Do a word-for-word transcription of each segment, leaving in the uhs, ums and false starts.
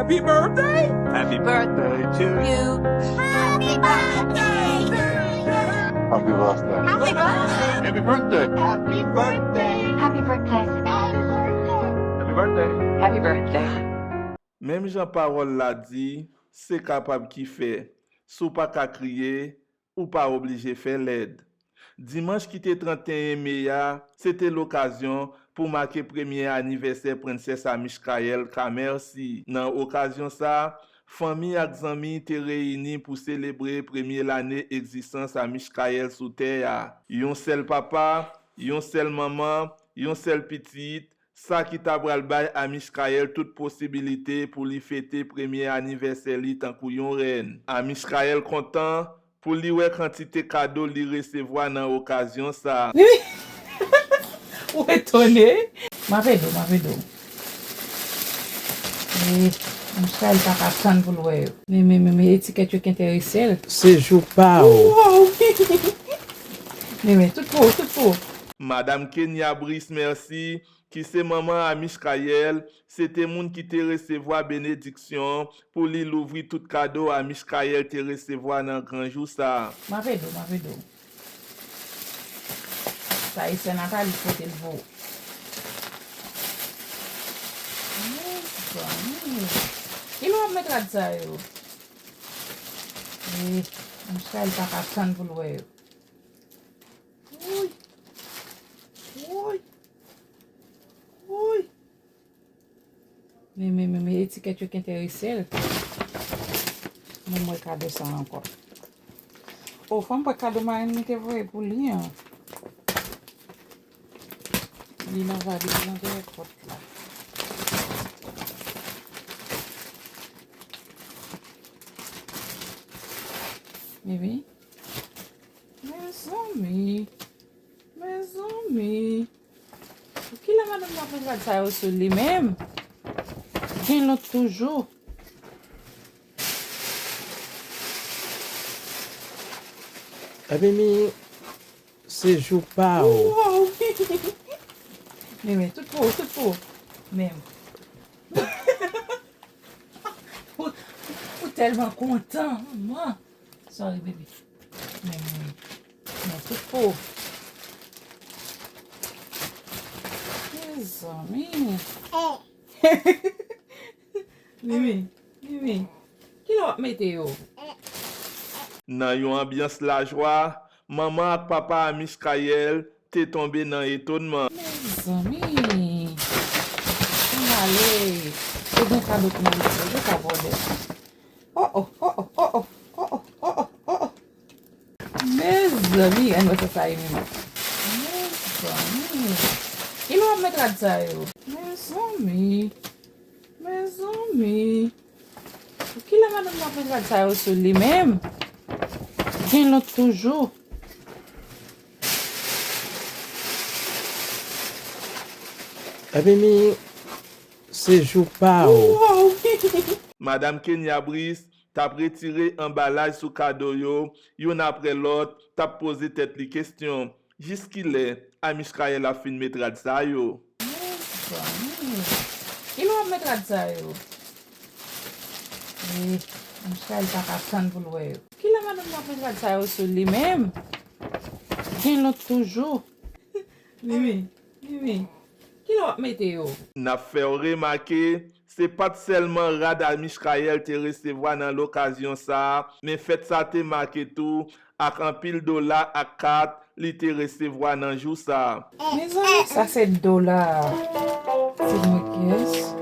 Happy birthday! Happy birthday to you. Happy birthday! Happy birthday! Happy birthday! Happy birthday! Happy birthday! Happy birthday! Happy birthday! Happy birthday! Menm jan pawòl la di, se kapab ki fè. Si w pa ka kriye, ou pa oblije fè lèd. Dimanch ki te tranteyen me a, se te lokazyon pou make premye anivèsè Prensès Amichkayèl Kamèsi. Nan okazyon sa a, fanmi ak zanmi te reyini pou selebre premye lane egzistans Amichkayèl sou tè a. Yon sèl papa, yon sèl manman, yon sèl pitit, sa ki ta pral bay Amichkayèl tout posibilite pou li fete premye anivèsè li tankou yon rèn. Amichkayèl kontan pou li wè kantite kado li resevwa nan okazyon sa a. Ou etone? M ap ede w, m ap ede w. E, Amichkayèl pa ka tann pou l wè yo. Men, men, men, men etikèt yo k enterese l. Se jou pa w. Wow! Men, men, tout pou ou, tout pou ou. Madam Kenya Brice Mercier, ki se manman Amichkayèl, se te moun ki te resevwa benediksyon pou li louvri tout kado Amichkayèl te resevwa nan gran jou sa a. M ap ede w, m ap ede w. Sa e sè Nathalie pote l pou ou. Mezanmi. Kilè w ap met rad sa yo? E, Amichkayèl pa ka tann pou l wè yo. Woy. Woy. Woy. Men, men, men, men etikèt yo k enterese l. Men mwen kado sa ankò. O, fò m pran kado marenn mwen te voye pou li an. Li nan valiz lan dèyè pòt la. Mimi. Mezanmi. Mezanmi. Kilè madanm nan ap met rad sa yo sou li menm? Gen lòt toujou. Ebyen, men, se jou pa w. Wow! Men, men, tout pou ou, tout pou ou. Men. Ou, ou tèlman kontan, manman. Sorry, baby. Men, men, men, tout pou ou. Mezanmi. Mimi, Mimi, kilè w ap mete yo? Nan yon anbyans lajwa, manman ak papa a Michkaël te tonbe nan etonman. Mezanmi! Ann ale! Te gen kado pou nou mete, yo pa vòlè. Oh, oh, oh, oh, oh, oh, oh, oh, oh, oh, oh, oh. Mezanmi, ann wè sa sa ye menm. Mezanmi. Kilè w ap met rad sa yo? Mezanmi. Mezanmi. Kilè madanm nan ap met rad sa yo sou li menm? Gen lòt toujou. Ebyen, men, se jou pa w. Wow! Madanm Kenya Brice t ap retire anbalaj sou kado yo, youn apre lòt, t ap poze tèt li kesyon, jiskilè a Michkaël ap fin met rad sa yo? Mezanmi! Kilè w ap met rad sa yo? E, Michkaël pa ka tann pou l wè yo. Kilè madanm nan ap met rad sa yo sou li menm? Gen lòt toujou. Mimi, Mimi, kilè w ap mete yo? N ap fè w remake, se pa t sèlman rad a Michkaël te resevwa nan lokazyon sa a, men fèt sa te make tou ak anpil dola ak kat li te resevwa nan jou sa a. Mezanmi, sa se dola. Se mwen ki yès.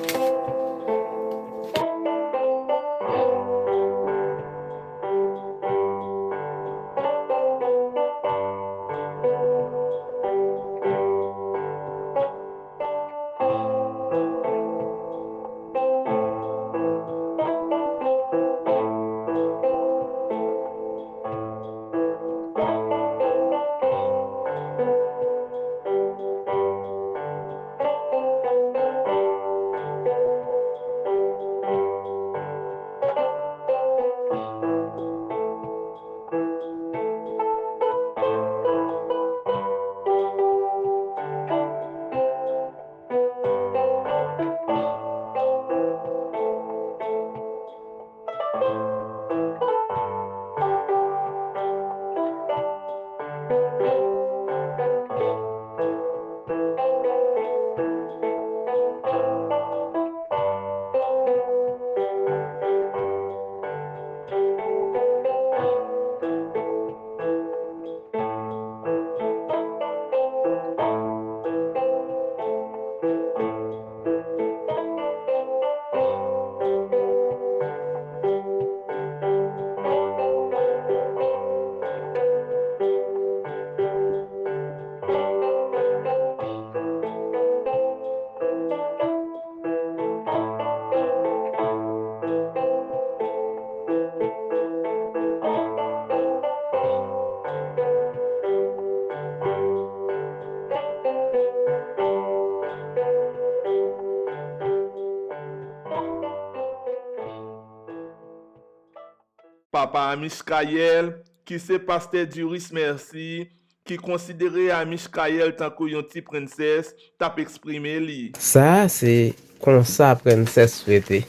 Papa a Michkaël, ki se pastè Duris Mercy, ki konsidere a Michkaël tankou yon ti prensès, t ap eksprime li. Sa a se konsa prensès rete.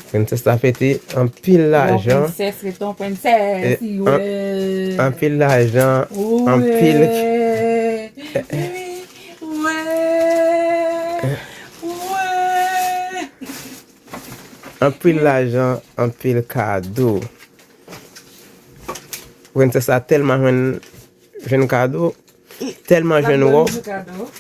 Prensès la fete anpil lajan. Yon prensès rete yon prensès, e, an-, anpil lajan, anpil, anpil lajan, anpil kado. Prensès la tèlman jwenn, jwenn kado, tèlman jwenn wòb,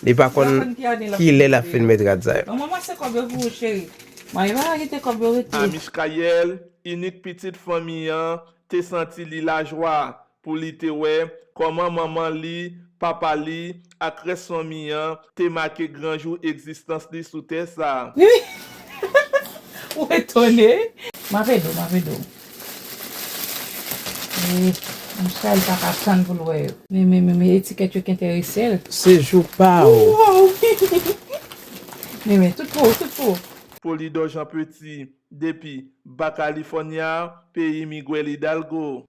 li pa konn ki lè l ap fin met rad sa yo. Bon, manman, se kòb yo pou ou, cheri. Manman, pa kite kòb yo rete. A Michkaël, inik pitit fanmi an, te santi li lajwa pou li te wè kòman manman li, papa li ak rès fanmi an te make gran jou egzistans li sou tè sa a. Ou etone? M ap ede w, m ap ede w. Wi, Michkaël pa ka tann pou l wè yo. Men, men, men, men etikèt yo k enterese l. Se jou pa w. Wow! Men, men, tout pou ou, tout pou ou. Polydor Jean Petit, depi Baja California, peyi Miguel Hidalgo.